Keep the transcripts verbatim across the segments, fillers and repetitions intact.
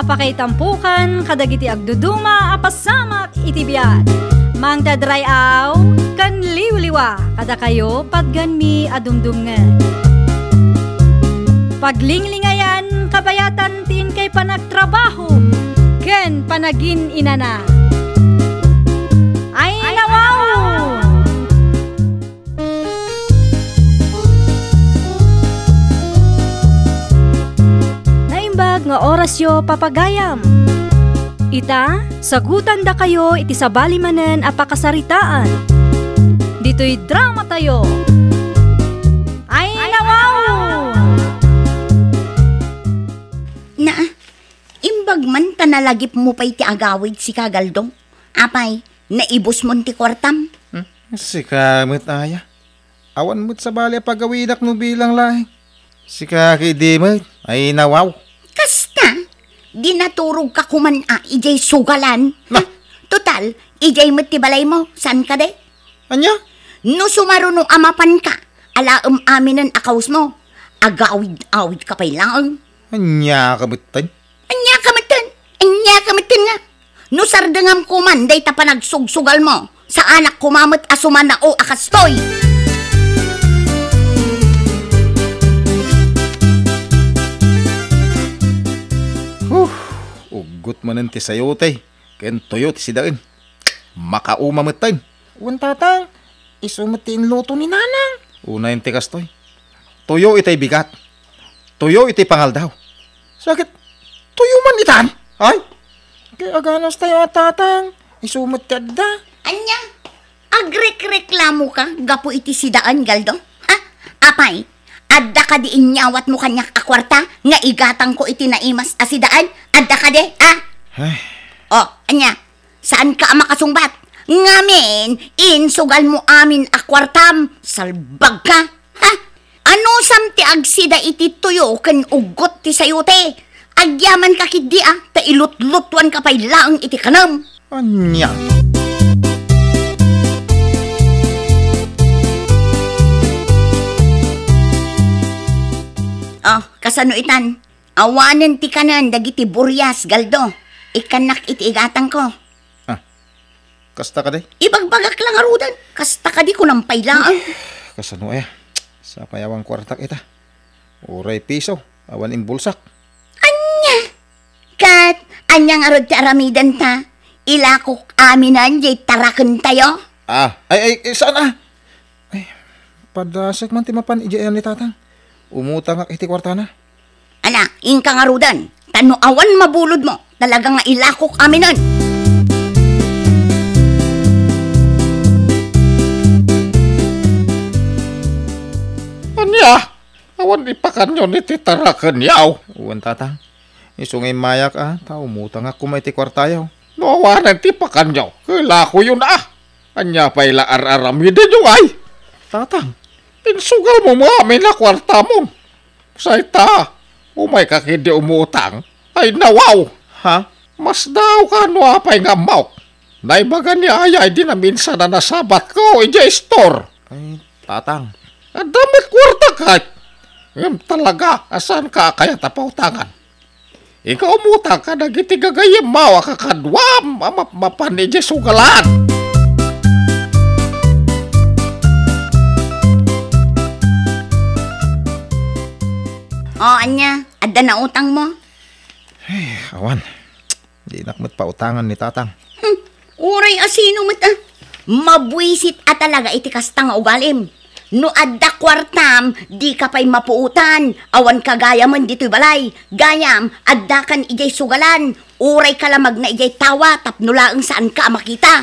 Pakaitampukan kadagiti agduduma a pasamak iti biag. Mangted ray-aw ken liwliwa kadakayo patgenmi a dumdumngeg. Paglinglingayan kabayatan ti inkay panagtrabaho ken panagin-inana. Ay, nawaw! Naimbag nga orasyo, papagayam. Ita, sagutandakayo iti sabali manen a pakasaritaan. Ditoy dramatayo. Ay, nawaw! Na, imbag man ta nalagipmo pay ti agawid, sika, Galdo. Apay, naibusmon ti kuartam? Hmm? Sika met aya. Awan met sabali a pagawidak no bilang laeng. Sika ketdi met, ay nawaw. Kasta, di naturogka koman a idiay sugalan. Na. Ha? Total, idiay met ti balaymo, saan kadi? Ania? No sumaruno a mapanka, alaem aminen a kawesmo. Agawid-awidka pay laeng. Ania ka metten? Ania ka metten? Ania ka metten nga? No sardengam koman dayta panagsugsugalmo, saanak koma met a sumanao a kastoy. Huh, uggot manen ti sayote ken tuyo ti sidaen. Makauma metten. Wen, tatang, isu met ti inluto ni nanang. Unayen ti kastoy. Tuyo itay bigat. Tuyo itay pangaldaw. Sakit. Tuyo man itan. Ay. Kay aganas tayo a tatang. Isu met ti adda. Ania? Agrekreklamoka gapu iti sidaen, Galdo? Ha? Apay, adda kadi inyawatmo kaniak a kuarta nga igatangko iti naimas a sidaen? Adda kadi, ha? Ay. O, ania? Saanka a makasungbat? Ngamin, insugalmo amin a kuartam. Salbagka. Ha? Anusam ti agsida iti tuyo ken uggot ti sayote? Agyamanka ketdi a, ta ilutlutuanka pay laeng iti kanem. Ania? O, kasano itan? Awanen ti kanen dagiti burias, Galdo. Ikkannak iti igatangko. Ah, kasta kadi? Ibagbagak la ngaruden. Kasta kadi kunam pay laeng. Kasano aya? Sapay awan kuartak ita. Uray piso, awan imbulsak. Ania? Ket ania ngarud ti aramidenta? Ilakok aminen diay tarakentayo? Ah, ay, ay, ay, saan a? Ay, padasek man ti mapan idiay ni tatang. Umutangak iti kuartana. Ala, inka ngaruden, ta no awan mabulodmo, talaga nga ilakok aminen. Ania? Awan ipakanyo iti tarakenyo? Wen, tatang. Isu nga immayak a, ta umutangak koma iti kuartayo. No awanen ti pakanyo, kelakoyon a. Ania pay la ar-aramidenyo, ay? Tatang. Insugalmo amin a kuartamon. Say ta, umayka ketdi umutang. Ay, nawaw! Ha? Masdaawka no apay nga ammok. Naibaga ni Ayay di naminsan a nasabatko idiay store. Ay, tatang. Adda met kuartak. Ngem talaga, a saanka a kayat a pautangan? Ikaw, umutang kadagiti gagayyemmo a kakaduam a mapmapan idiay sugalan. O, ania? Adda nautangmo? Ay, awan. Dinak met pautangan ni tatang. Hmm, uray a sino met a. Mabuisit a talaga iti kasta nga ugalim. No adda kuartam, dika pay mapuotan. Awan ka gayamen ditoy balay. Gayam, addakan idiay sugalan. Uray ka la magna idiay tawa tapno laeng saanka a makita.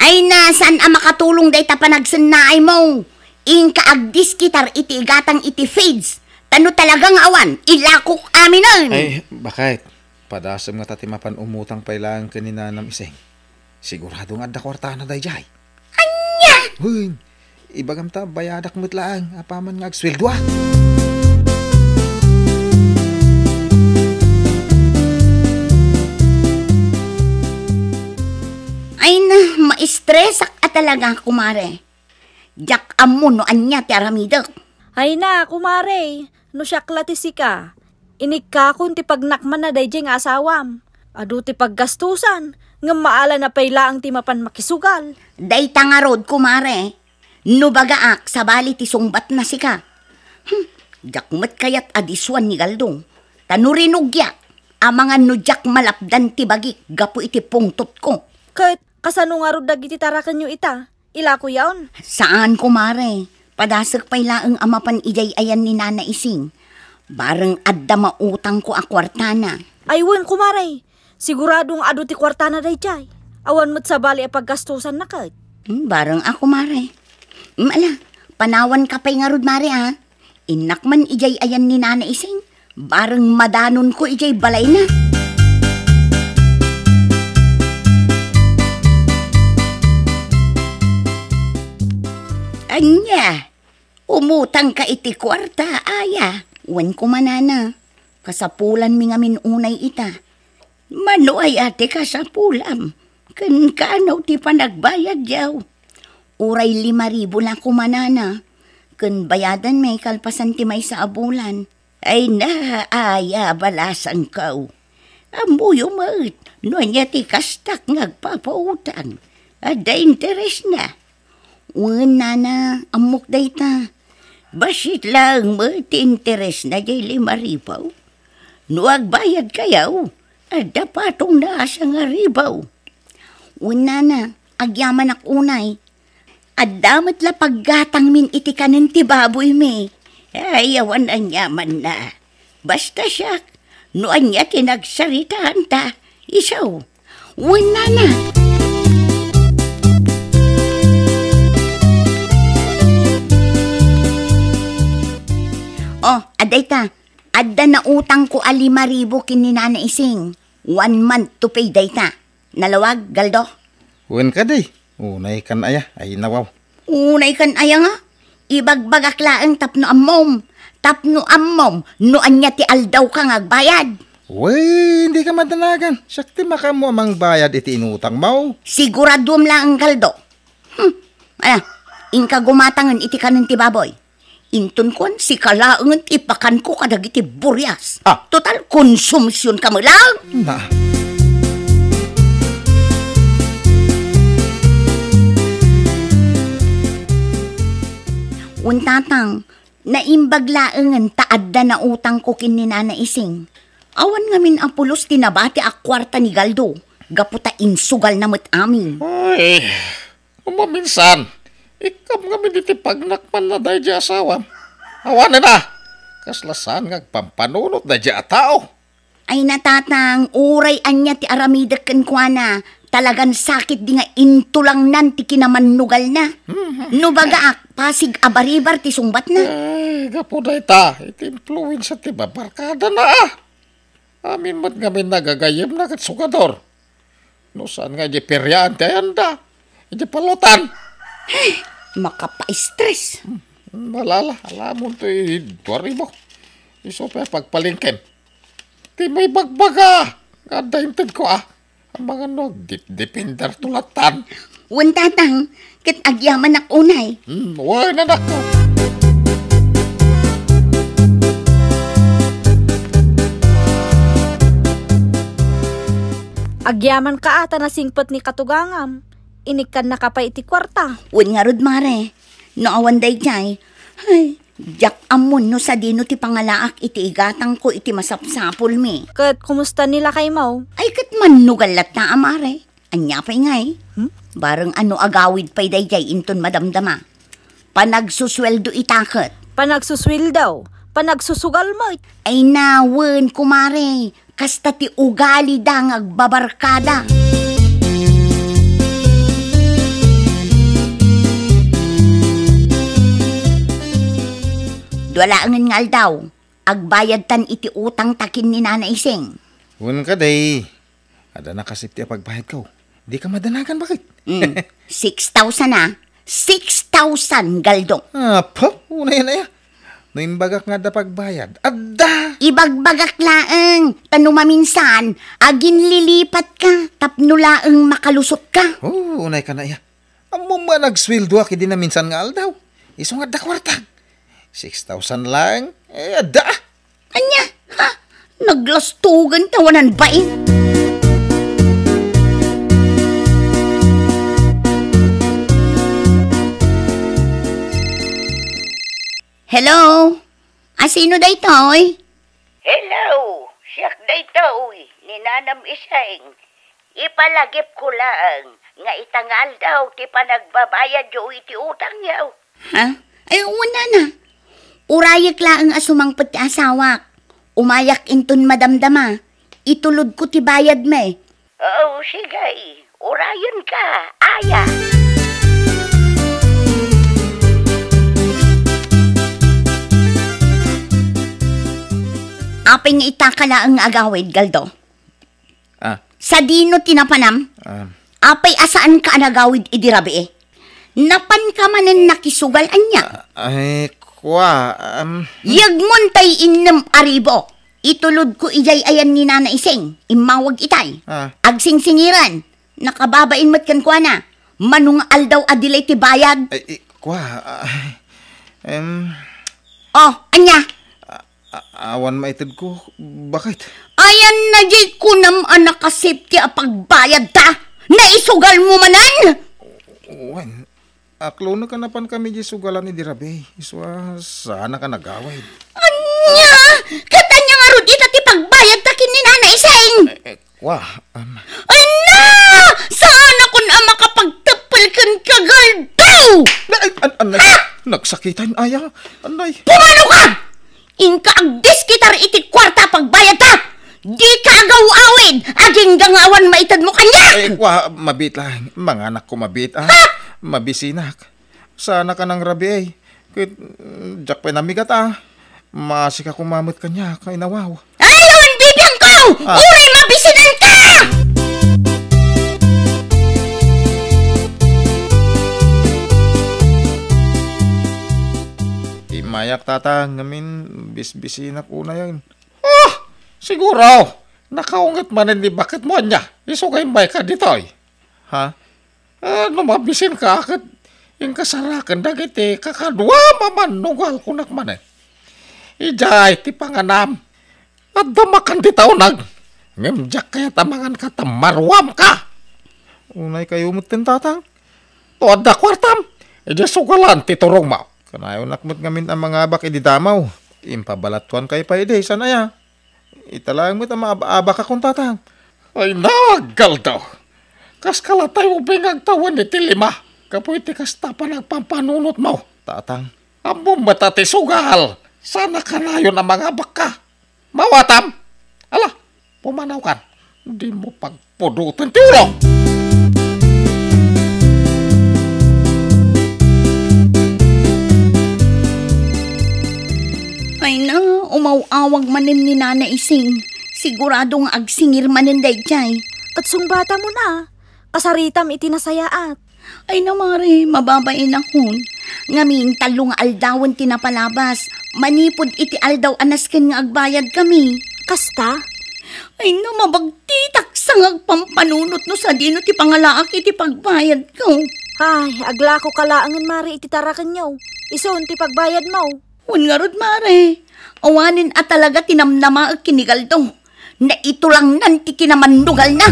Ay na, saan a makatulong dayta panagsennaaymo? Inka agdiskitar iti igatang iti feeds. Ta no talaga nga awan, ilakok aminen. Ay, bakit? Padasem ngata ti mapan umutang pay laeng ken ni Nanam Iseng. Sigurado nga adda kuartana daydiay. Ania? Wen, ibagam ta bayadak met laeng apaman nga agsueldoak. Ay na, maistresak a talaga, kumare. Diak ammo no ania ti aramidek. Ay na, kumare, no siak la ti sika, Inikkakon ti pagnakmanna daydiay nga asawam. Adu ti paggastusan, ngem maalana pay laeng ti mapan makisugal. Dayta ngarud, kumare. No bagaak, sabali ti sungbatna sika. Hmm, diak met kayat a disuan ni Galdong. Ta no rinugyak, amangan no diak malapdan ti bagik gapu iti pungtotko. Ket kasano ngarud dagiti tarakenyo ita? Ilakoyon? Saan, kumare. Padasek pay laeng a mapan idiay ayan ni Nana Ising. Bareng adda mautangko a kuartana. Ay wen, kumare. Sigurado nga adu ti kuartana daydiay. Awan met sabali a paggastusanna ket. Hmm, bareng a, kumare. Hmm, ala, panawanka pay ngarud, mare, a. Innak man idiay ayan ni Nana Ising, bareng madanonko idiay balayna. Ania? Umutangka iti kuarta, aya? Wen, kumanana. Kasapulanmi ngamin unay ita. Mano aya ti kasapulam? Ken kano ti panagbayadyo? Uray lima ribu la, kumanana. Ken bayadanmi kalpasan ti maysa a bulan. Ay na, aya, balasangko. Ammoyo met no ania ti kastak nga agpapautang. Adda interesna. Wen, nana, ammok dayta. Bassit laeng met ti interesna diay lima ribu. No agbayadkayo, adda patongna a sangaribu. Wen, nana, agyamanak unay. Adda met la paggatangmin iti kanen ti baboymi. Ay, awan aniamanna. Basta siak, no ania ti nagsaritaanta, isu. Wen, nana. Oh, adda ita. Adda nautangko a lima ribu ken ni Nana Ising. One month to pay dayta. Nalawag, Galdo? Wen kadi. Unay kan aya, ay nawaw. Unay kan aya nga? Ibagbagak laeng tapno ammom. Tapno ammom, no ania ti aldawka nga agbayad. Wen, dika madanagan. Siak ti makaammo a mangbayad iti inutangmo. Siguraduem laeng, Galdo. Hmm. Ala, inka gumatangen iti kanen ti baboy. Inton kuan, sika laengen ti ipakanko kadagiti burias. Ah. Total, konsumsionka met laeng. Na. Wen, tatang, naimbag laengen ta adda nautangko ken ni Nana Ising. Awan ngamin a pulos ti nabati a kuarta ni Galdo, gapu ta insugalna met amin. Ay, no maminsan, ikkam ngamin iti pagnakmanna daydiay asawam. Awanen a, kasla saan nga agpampanunot daydiay a tao. Ay, natatang, uray ania ti aramidek kenkuana, talagan sakit di nga intulangnan ti kinamannugalna. Mhm. No bagaak, pasig a baribar ti sungbatna. Ay, gapu dayta, iti influensa ti babarkadana, a. Amin met ngamin nagagayemna ket sugador. No saan nga idiay periaan ti ayanda, idiay palotan. Ay, makapaistres. Hmm, malala, alamon to, eh, dua ribu. Isu pay a pagpalengkem. Ti maibagbaga nga adda intedko, a. Amangan no agdipdipender to latan. Wen, tatang, ket agyamanak unay. Hmm, wen, anakko. Agyamanka a ta nasingpet ni katugangam. Inikkannaka pay iti kuarta. Wen ngarud, mare. No awan daydiay, ay, diak ammon no sadino ti pangalaak iti igatangko iti masapsapulmi. Ket kumusta ni lakaymo? Ay, ket mannugal latta a, mare. Ania pay ngay? Hmm? Bareng a no agawid pay daydiay inton madamdama. Panagsusueldo ita ket. Panagsusueldo? Panagsusugal met? Ay, na, wen, kumare. Kasta ti ugalida nga agbabarkada. Dua laengen nga aldaw, agbayadtan iti utangta ken ni Nana Ising. Wen kadi, adda nakasipti a pagbayadko. Dika madanagan, baket? Mm. Six thousand, a. Six thousand, Galdong. Apo, unay, unay, a. No imbagak nga adda pagbayad, adda! Ibagbagak laeng, ta no maminsan, aginlilipatka, tapno laeng makalusotka. Oh, unay ka na, iya. Ammom a nagsueldoak idi naminsan nga aldaw. Isu nga adda kuarta. Six thousand laeng, eh, adda. Ania? Ha? Naglastugan ta wanan bain. Hello? Asino daytoy? Hello, siak daytoy, ni Nanam Iseng. Ipalagipko laeng nga ita nga aldaw ti panagbabayadyo iti utangyo. Ha? Ay, wen, nana. Urayek laeng a sumangpet ti asawak. Umayak inton madamdama. Itulodko ti bayadmi. Oo, sige. Urayenka, aya. Apay nga itaka laeng nga agawid, Galdo? Ah. Sadino ti napanam? Ah. Apay a saanka a nagawid idi rabii? Napanka manen nakisugal ania? Ah, ay, kua, um, Yegmon tay innem a ribu. Itulodko idiay ayan ni Nana Ising. Immawag itay. Ah. Agsingsingiran. Nakababain met kenkuana. Mano nga aldaw a delay ti bayad? Ay, i-, kua, ah, em. Oh, ania? A-, a-, awan maitedko. Bakit? Ayan na di kunam a nakasipti a pagbayad ta. Naisugal mo manen? Wen, aklonek a napan kami di sugalan idi rabii. Isu a, saan ka nagawid? Ania? Ket ania ngarud ita ti pagbayad ta ken ni Nana Ising? Eh, eh, Wa, am. Ay na! Saan akon a makapagteppel ken kagaldo? Ay, an-, an-, Ah! Nagsakitan, aya. Anay. Pumano ka? Inka agdiskitar iti kuarta a pagbayad ta! Di ka agaw-awid, agingga nga awan maited mo kaniak! Ay, wa, mabit lang. Manganak ko mabit, ah. Ha? Mabisinak. Sana ka nang rabii, eh. Ket, mm, diak pay namigat, ah. Masika kumamet kaniak, ay nawaw. Ay, awan bibiangko! Ah. Uray mabisinan ka! Immayak, Tatang, ngamin bisbisinak unayen. Ah! Siguro, nakaunget manen ni baket mo ania. Isu nga immayka ditoy. Ha? Ah, no mabisinka, ket inkasaraken dagiti kakadua a mannugal, kunak manen. Idiay ti panganam, adda makan ti taunag, ngem diak kayat a manganka ta maruamka. Unay kayo metten, Tatang. No adda kuartam, idiay sugalan ti turongmo. Kanayonak met ngamin a mangabak idi damaw. Impabalattuankayo pay idi, saan aya? Ita laeng met a maab-abakakon, Tatang. Ay, naaggaldaw! Kaskala tayo ubing agtawen iti lima, gapu iti kasta panagpampanunotmo, Tatang. Ammom met a ti sugal, saan a kanayon a mangabakka. Mawatam! Ala, pumanawkan. Dimo pagpudoten ti ulo! Ay na, umaw-awag manen ni Nana Ising. Sigurado nga agsingir manen daydiay. Ket sungbatamon a, kasaritam iti nasayaat. Ay na, Mare, mababainakon. Ngamin, tallo nga aldawen ti napalabas. Manipud iti aldaw a nasken nga agbayadkami. Kasta? Ay na, mabagtitak sa nga agpampanunot no sadino ti pangalaak iti pagbayadko. Ay, aglakoka laengen, Mare, iti tarakenyo. Isun ti pagbayadmo. Wen ngarud, Mare, awanen a talaga ti namnamaek ken ni Galdo. Naitulangnan ti kinamannugalna.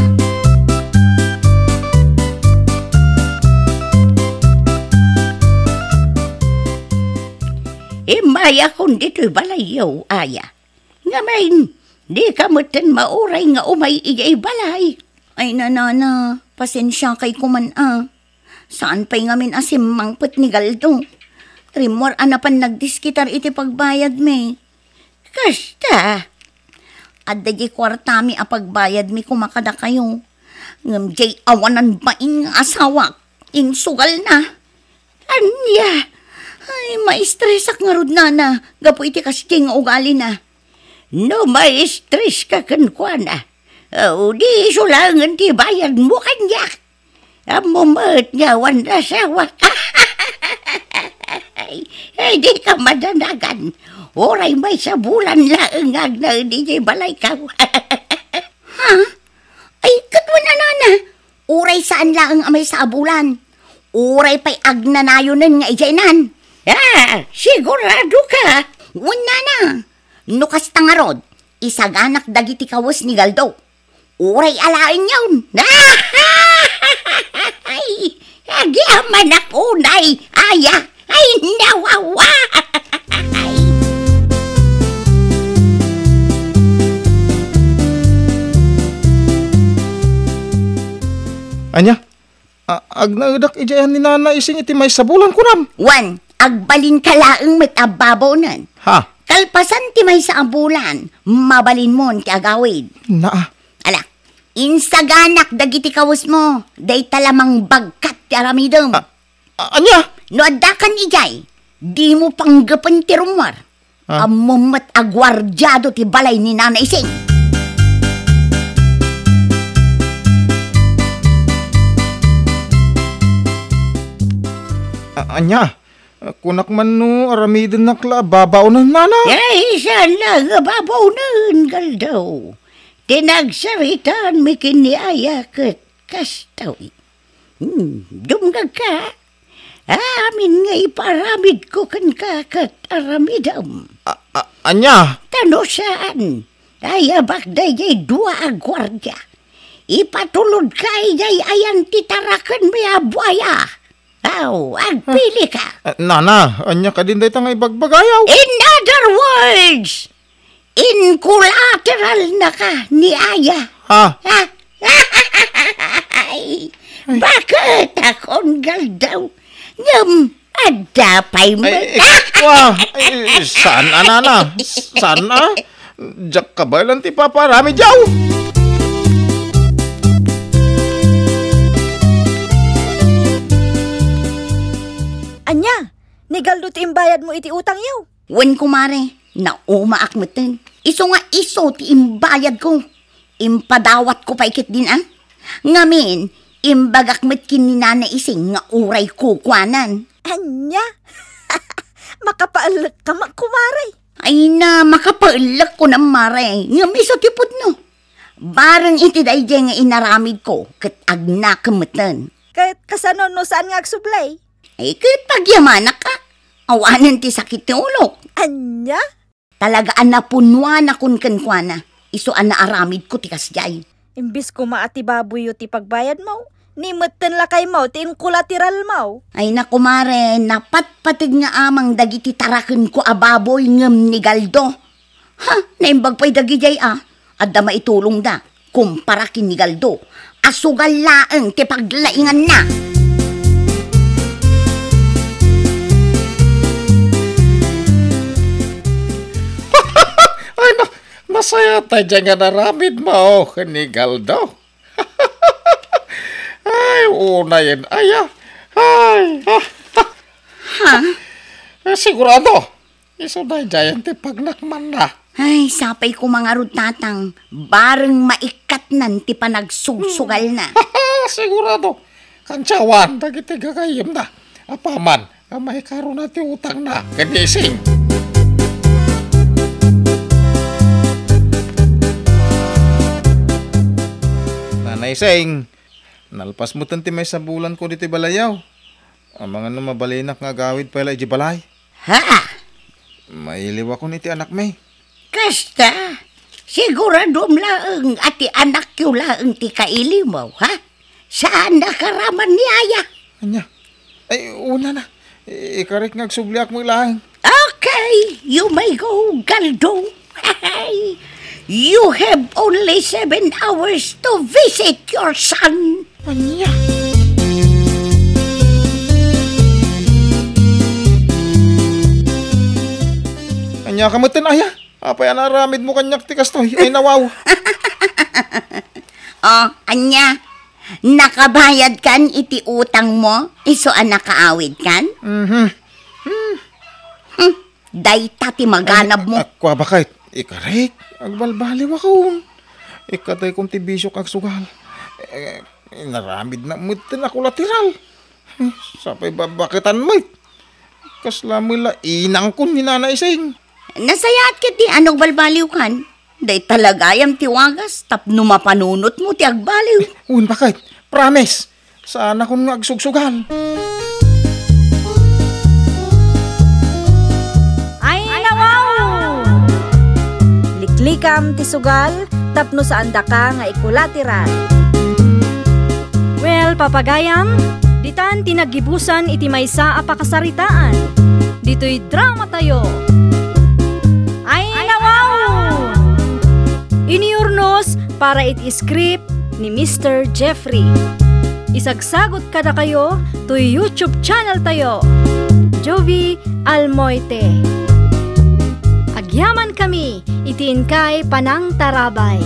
Immayakon ditoy balayyo, aya. Ngamin, dika metten mauray nga umay idiay balay. Ay, nanana, pasensiakay koman a. Saan pay ngamin a simmangpet ni Galdo. Rimmuar a napan nagdiskitar iti pagbayadmi. Kasta, adda diay kuartami a pagbayadmi koma kadakayo. Ngem diay awanan bain nga asawak, insugalna. Ania? Ay, maistresak ngarud, nana, gapu iti kasdiay nga ugalina. No maistreska kenkuana, o di isu laengen ti bayadmo kaniak. Ammo met nga awan asawa. Ay, ay, di ka madanagan. Uray maysa bulan laeng nga agnaed idiay balaykaw. Ha? Ay, ket wen a, nana, uray saan laeng a maysa a bulan. Uray pay agnanayonen nga idiaynan. Ah, sigurado ka? Wen, nana. No kasta ngarud, isaganak dagiti kawes ni Galdo. Uray alaenyon. Ay, agyamanak unay, aya. Ay, nawawa. Ania? A-, agnaedak idiay ni Nana Ising iti maysa bulan, kunam? Wen, agbalinka laeng met a babaonen. Ha? Kalpasan ti maysa a bulan, mabalinmon ti agawid. Naa. Ala, insaganak dagiti kawesmo, dayta la mangbagkat ti aramidem. A-, a-, ania? No addakan idiay, dimo panggepen ti rummuar. Ah. Ammom met a guardiado ti balay ni Nana Ising. A-, ania? Kunak man no aramidennak la a babaonen, Nana? Ay, saan la nga babaonen, Galdo. Ti nagsaritaan mi ken ni Aya ket kastoy. Hmm, dumngegka? Amin nga iparamidko kenka ket aramidem. A-, a-, ania? Ta no saan, ayabak daydiay dua a guardia. Ipatulodka idiay ayan ti tarakenmi a buaya. Aw, agpilika. Ah, Nana, ania kadin dayta nga ibagbagayaw? In other words, inkolateralnaka ni Aya. Ha? Ha? Ay, bakit akon Galdo? Ngem adda pay met. Ay, ay, wa, ay, saan a, Nana? Saan a? Diak kabaelan ti paparamid yaw. Ania? Ni Galdo ti imbayadmo iti utangyo? Wen, kumare, naumaak metten. Isu nga isu ti imbayadko. Impadawatko pay ketdin a. Ngamin, imbagak met ken ni Nana Ising nga uray kukuanan. Ania? Makapaellekka met, kumare. Ay na, makapaellek, kunam, mare. Ngem isu ti pudno. Bareng iti daydiay nga inaramidko, ket agnakem metten. Ket kasano no saan nga agsubli? Ay, ket pagyamanak a. Awanen ti sakit ti ulok. Ania? Talaga a napunnuanakon kenkuana. Isu a naaramidko ti kasdiay. Imbes koma a ti baboyyo ti pagbayadmo, ni metten lakaymo ti inkolateralmo. Ay na, kumare, napatpateg nga amang dagiti tarakenko a baboy ngem ni Galdo. Ha, naimbag pay dagidiay a, adda maitulongda, kumpara ken ni Galdo, a sugal laeng ti paglainganna. Ay, na-, nasayat daydiay nga naramidmo ken ni Galdo. Ay, unayen aya. Ay, ah. Ha? Eh, sigurado. Isu daydiayen ti pagnakmanna. Ay, sapay koma ngarud, tatang, bareng maikkatnan ti panagsugsugalna. Sigurado, kansiawan dagiti gagayyemna. Apaman a maikaruna ti utangna ken ni Ising. Nana Ising, nalpas metten ti maysa bulanko ditoy balayyo. Amangan no mabalinak nga agawid pay la idiay balay. Ha? Mailiwakon iti anakmi. Kasta, siguradom laeng a ti anakyo laeng ti kailiwmo, ha? Saan a karaman ni Aya? Ania? Ay, una na. Ikarik nga agsubliak met laeng. Okay, you may go, Galdo. You have only seven hours to visit your son. Ania? Ania ka metten, Aya? Apay a naaramidmo kaniak ti kastoy? Ay, nawaw. Oh, ania? Nakabayadkan iti utangmo, isu a nakaawidkan? Mhm. Hmm. Hmm. Dayta ti maganabmo. Ay, a-, kua, baket, ikarik, agbalbaliwakon. Ikkataykon ti bisiok agsugal. Eh, inaramidna met ti nakolateral. Eh, sapay babaketan met. Kasla met la inangkon ni Nana Ising. Nasayaat ketdi a nagbalbaliwkan. Dayta la gayam ti wagas tapno mapanunotmo ti agbaliw. Wen, baket, promise. Saanakon nga agsugsugal. Ay, nawaw! Liklik Ipanunotkam ti sugal tapno saandaka nga ikulatiran. Well, papagayam, ditan ti naggibusan iti maysa a pakasaritaan. Ditoy drama tayo. Ay, nawaw! Iniurnos para iti script ni Mister Jeffrey. Isagsagot kadakayo toy YouTube channel tayo, Jovie Almoite. Agyaman kami iti inkay panangtarabay.